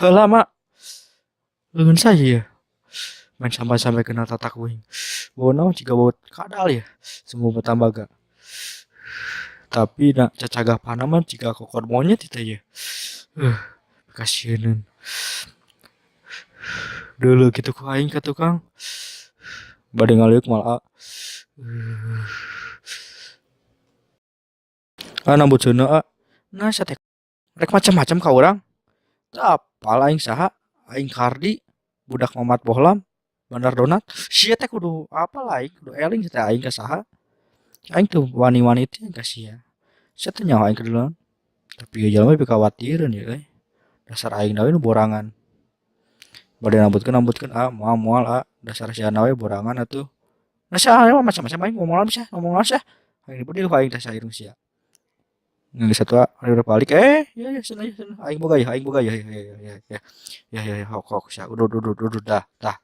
Heula mak. Leungeun saya ya. Main sampai-sampai kena tatak uing. Bau naon jiga bau kadal ya. Semua bertambaga. Tapi nak cacagah panah mah jiga kokor monyet itu ya. Kasihaneun. Deuleu kitu ku aing ka tukang. Bade ngaliuk moal a. Ah nambut seuneu a. Nah sia teh rek macam-macam ka urang. Teu apal aing saha? Aing Kardi, budak Mamat Bohlam, bandar donat. Sia teh kudu apal aing, kudu eling sia teh aing ka saha. Aing teu wani-wani teuing ka sia. Sia teh nyaho aing kadulaan. Tapi ieu jalma pikawatireun ieu euy. Dasar aing we nu borangan. Bade nambutkeun nambutkeun a moal moal a dasar sia we borangan atuh. Nah sia macam-macam aing ngomong naon sia, ngomong naon sia. Aing dibedil ku aing teh sairung sia. Geus atuh a balik eh ya ya cenah ya cenah aing boga ya aing boga ya ya ya ya ya ya ya ya hok hok sia udah udah udah udah dah dah.